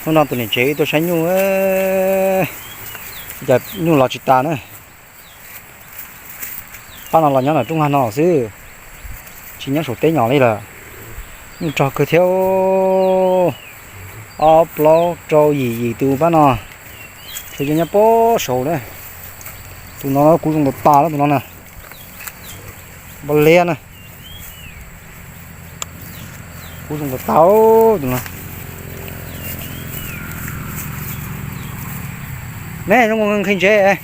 Hnub no tus niam tsev wb tuaj saib nyuj, cas nyuj los tsis tas na. Pab no los nyob nram roob hav no xwb, tsis nyob saum teb nyom li lawm. Nyuj rog kawg thiab, ob plaub rau yim yim tus pab no, tsuas yog nyob pob saud na. Tus no kuv zoo tas tas tus no na, npau liab na. Kuv zoo tas tas tus no. Ne, zoo nqhis ntsev.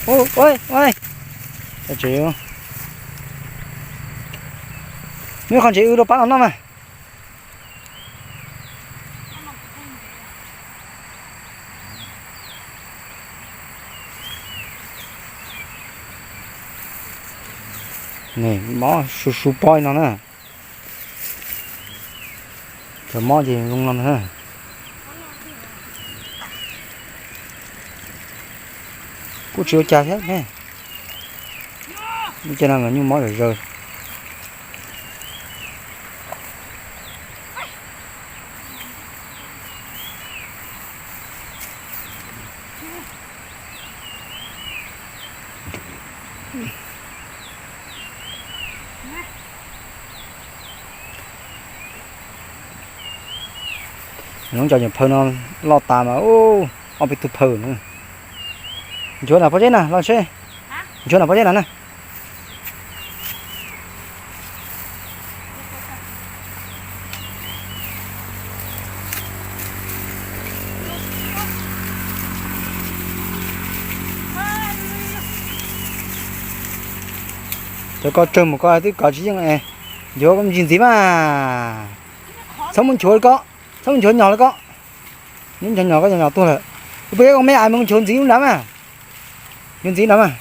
Muab qhov ntsev wb rau pab no noj mas. Mob su su pob no na. Cov mob ces zoo no ntag na. Kuj tsis ua cas thiab ne. Ua cas no mas nyuj mob zom zaws. Lub cov nyuam phawj no loj tas mas, ob peb tug phawj na. Nchuav nram pob zeb na los seb. Nchuav nram pob zeb na na. Cov ko tsawg mus ko twb kov tsis yeej es, nchuav koj me ntsis ntxiv mas. Txhob muab nchuav li ko, txhob muab nchuav nyog li ko. Nchuav nyog ko nyog tuag lawm. Ua peb ua me ais mus nchuav ntxiv lub nrad mas. Nchuav ntxiv nrad mas.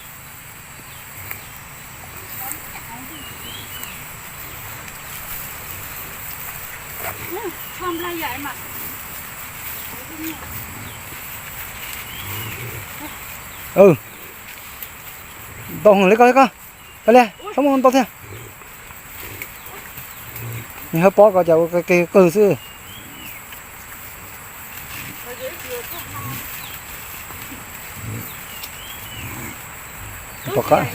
Ntau heev li koj, li koj. Tau li, txhob muab ntau thiab. Nws hawb pob ko cas ua qig qig xwb. Pom qab.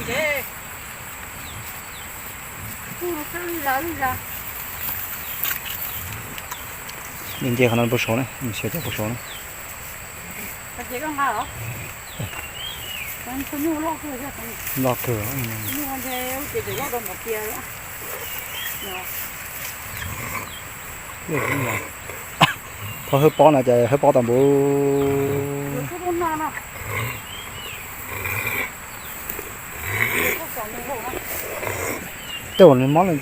Nce qhov no puag saud na, xyov cas puag saud na. Loj kawg. Thaum hawb pob no ces hawb pob tau npaum. Tej uas nws mob rau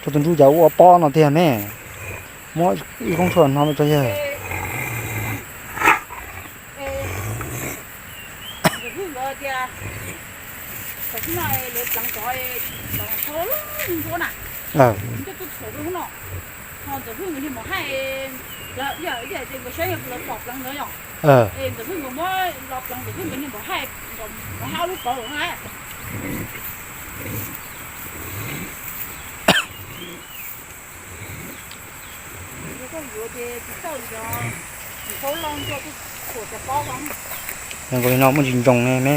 tus ntsuj cas ua pob no tiag me. Muab ib koob tshuaj no rau yawg. Nkaus li no muaj ntsis ntsoos ne me.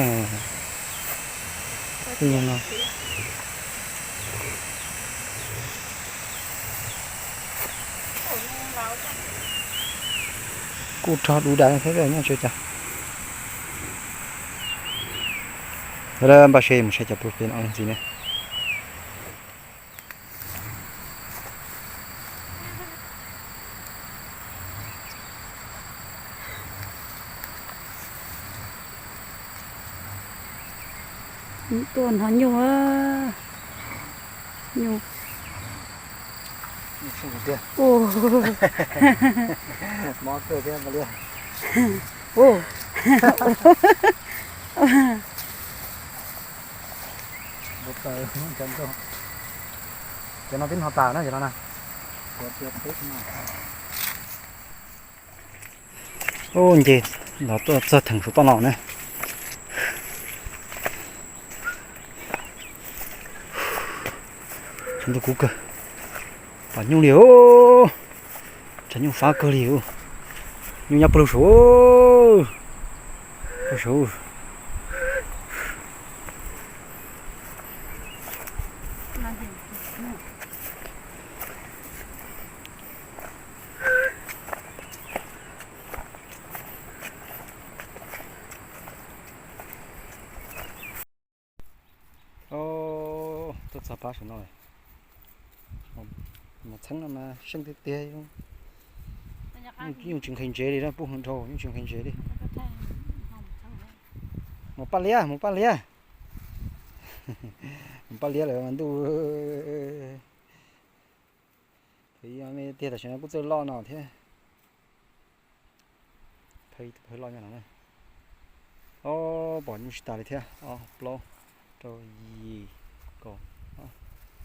Kuj rog dub dais thiab nyob tsis cas. Npaj siab mus saib cov pem no ntxiv ne. Tuaj hnov nyuj, nyuj. Mob kawg thiab li. Cov no twb hnov tas na cov no na. Ub, nce los tuaj txog theem saum toj no na. Tshav ntuj kub kawg. Pom nyuj li os. Tshav nyuj fab kawg li os. Nyob puag lug saud, puag saud. Tuaj txog pab saum no, mos txheeb no mas seej tiag tiag, yeej tsis nqhis ntsev li na, puj hwv dhau yeej tsis nqhis ntsev li. Mus paj liab, mus paj liab. Mus paj liab lawm mas ntuj. Tiag, tam sim no kuj txawj loj no thiab. Phawj loj nyob no na. Ob, pom nyuj tsis tas li thiab, ob plaub rau yim kaum,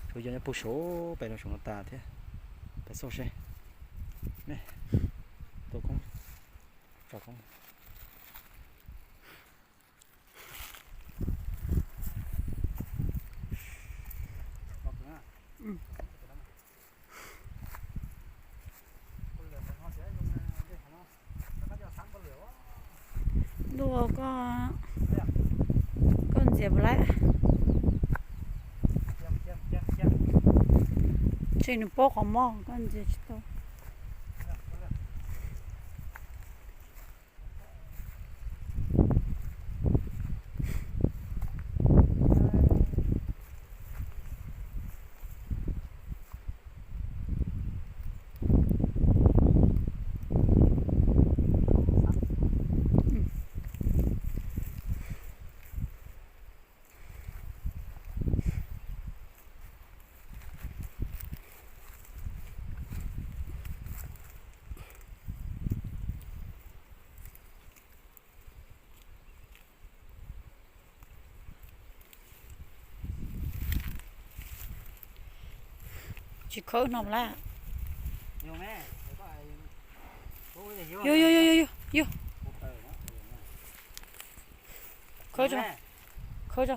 tsuas yog nyob puag saum pem no, saum no tas thiab. Peb xauj seb. Tua koob, tso koob. Ntuj, koj, koj ntxias puas laib? Ntshe nws paub qhov mob koj ntxias tsis tau. Tsis khawb no lawm. Yog, yog, yog, yog, yog. Khawb tso, khawb tso.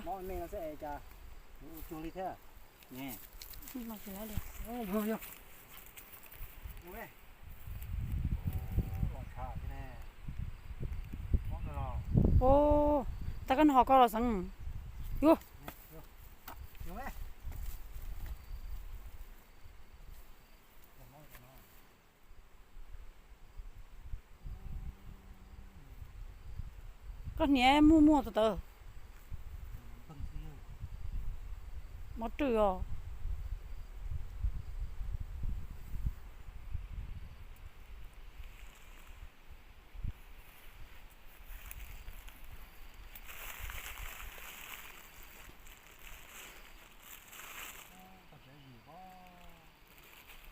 Ua, tag koj no ho koj los xeev. Yog. Koj hniav muaj muaj tawv tawv. Mob rwj os.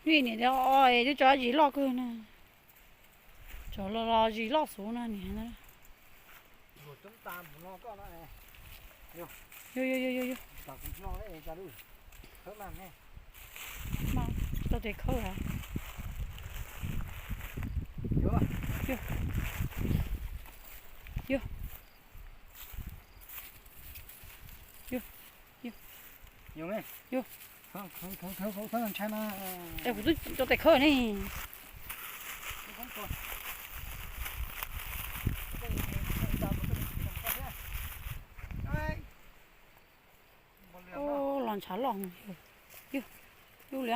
Niam, twb tso zis loj kawg na. Tso los los zis loj xwb na niam. Yog, yog, yog, yog, yog. Tau tes khawb hos. Yog, yog, yog, yog. Yog, kuv twb tau tes khawb ne. Los ntshav loj. Yog, yog li.